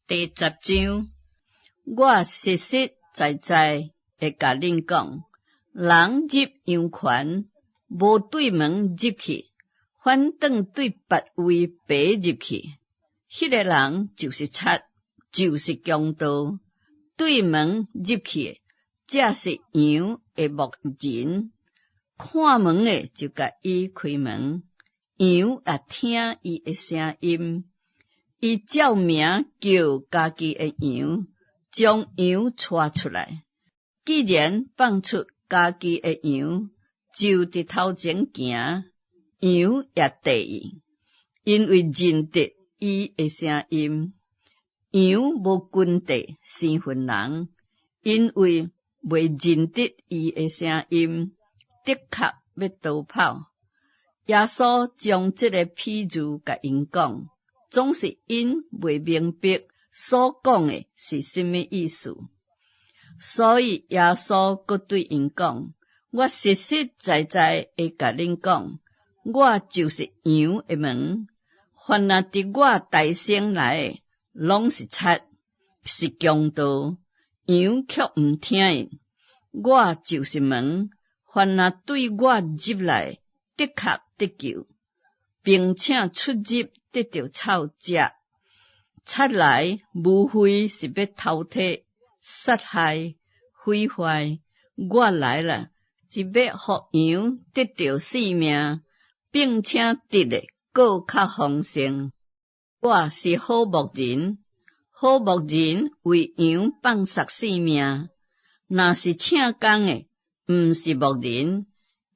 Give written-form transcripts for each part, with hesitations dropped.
第十章，我實實在在會共恁講，人入羊圈，無對門入去，反轉對別位爬入去，彼個人就是賊，就是強盜。對門入去的，才是羊的牧人。看門的就共伊開門，羊也聽伊的聲音。伊照名叫家己的羊，將羊帶出來。既然放出家己的羊，就佇頭前行，羊也綴伊，因為認得伊的聲音。羊無跟綴生份人，因為袂認得伊的聲音，的確欲逃跑。耶穌將這个譬喻共𪜶講，總是𪜶袂明白所講的是啥物意思。所以耶穌閣對𪜶講：我實實在在會共恁講，我就是羊的門。凡若佇我代先來的，攏是賊，是強盜，羊卻毋聽𪜶。我就是門，凡若對我入來，的確得救，並且出入得著草食。賊來無非是欲偷提、殺害、毀壞。我來了，是欲予羊得著性命，並且得的閣較豐盛。我是好牧人，好牧人為羊放捨性命。若是請工的，毋是牧人，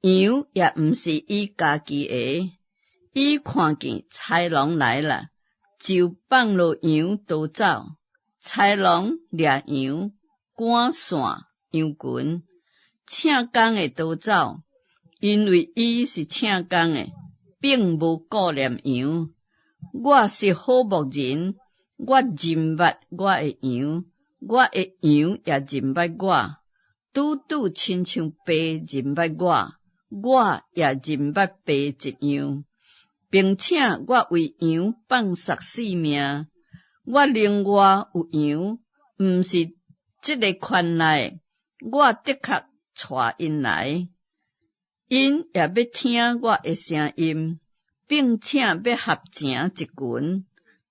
羊也毋是伊家己的。伊看見豺狼來了，就放落羊逃走。豺狼掠羊，趕散羊群。請工的逃走，因為伊是請工的，並無顧念羊。我是好牧人，我認捌我的羊，我的羊也認捌我，拄拄親像爸認捌我，我也認捌爸一樣，並且我為羊放捨性命。我另外有羊，毋是這个圈內，我的確帶𪜶來，𪜶也欲聽我的聲音，並且欲合成一群，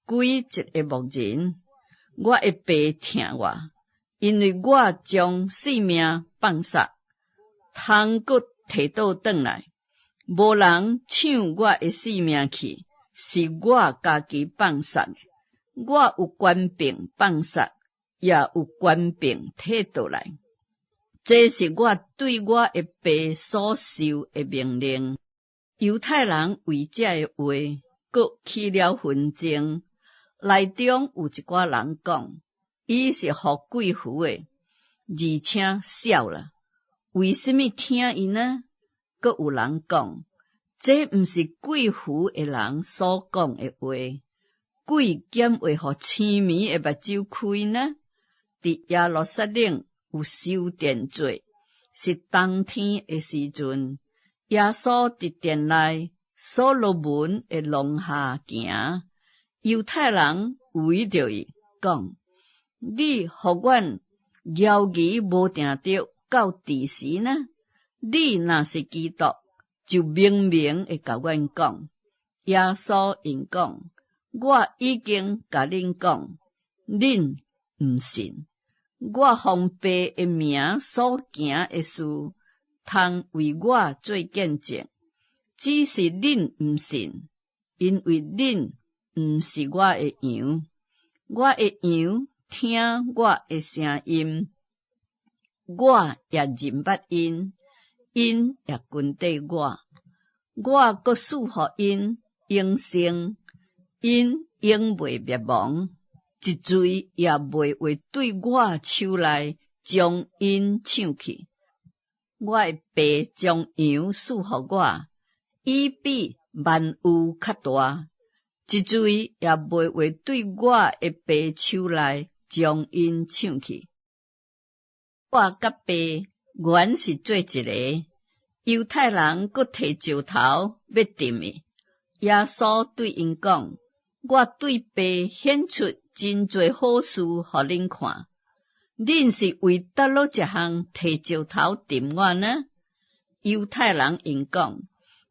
歸一个牧人。我的爸疼我，因為我將性命放捨，通閣提倒轉來。無人搶我的性命去，是我家己放捨的。我有權柄放捨，也有權柄提倒來。這是我對我的爸所受的命令。猶太人為這个話，閣起了紛爭。內中有一寡人講，伊是予鬼附的，而且痟啦，為啥物聽伊呢？閣有人講，這毋是鬼附的人所講的話，鬼敢會予青盲的目睭開呢？佇耶路撒冷有修殿節，是冬天的時陣，耶穌佇殿內所羅門的廊下行，猶太人圍著伊講：你予阮猶疑無定著到佇時呢？你若是基督，就明明會共阮講。耶穌應講：我已經共恁講，恁毋信。我奉爸的名所行的事，通為我做見證。只是恁毋信，因為恁毋是我的羊。我的羊聽我的聲音，我也認捌𪜶，𪜶也跟綴我。我閣賜予𪜶永生，𪜶永袂滅亡，一錘也袂會對我手內將𪜶搶去。我的爸將羊賜予我，伊比萬有較大，一錘也袂會對我的爸手內將𪜶搶去。我佮爸原是做一个。猶太人閣提石頭欲擲伊，耶穌對𪜶講：我對爸顯出真濟好事予恁看。恁是為佗落一項提石頭擲我呢？猶太人應講：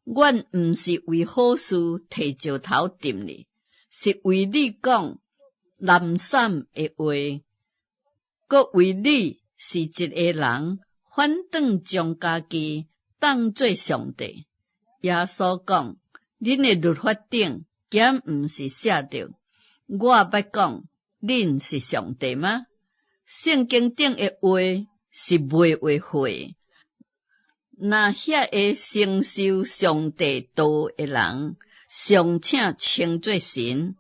阮毋是為好事提石頭擲你，是為你講濫訕的話，閣為你是一个人，反轉將家己當做上帝。耶穌講：恁的律法頂敢毋是寫著，我捌講恁是上帝嗎？聖經頂的話是袂話廢。若遐个承受上帝道的人，尚且稱做神，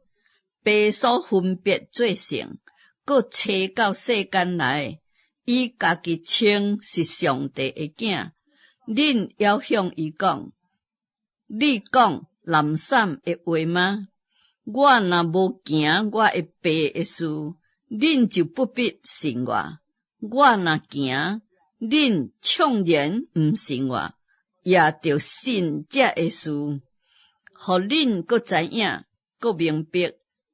父所分別做聖，閣差到世間來，以家己稱是上帝的囝，恁猶向伊講：你講濫訕的話嗎？我若無行我的爸的事，恁就不必信我；我若行，恁縱然毋信我，也著信這个事，予恁閣知影，閣明白，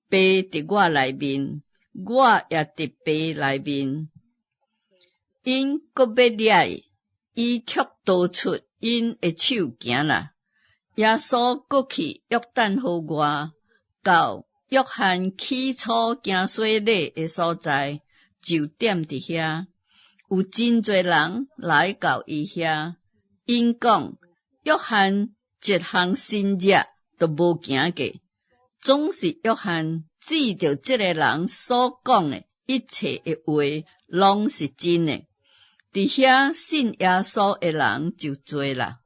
爸佇我內面，我也佇爸內面。𪜶閣欲掠伊，伊卻逃出𪜶的手行啦。耶穌閣去約旦河外，到約翰起初行洗禮的所在，就踮佇遐。有真濟人來到伊遐，𪜶講約翰一項神蹟都無行過，總是約翰指著這个人所講的一切的話，攏是真的。佇遐信耶穌的人就濟啦。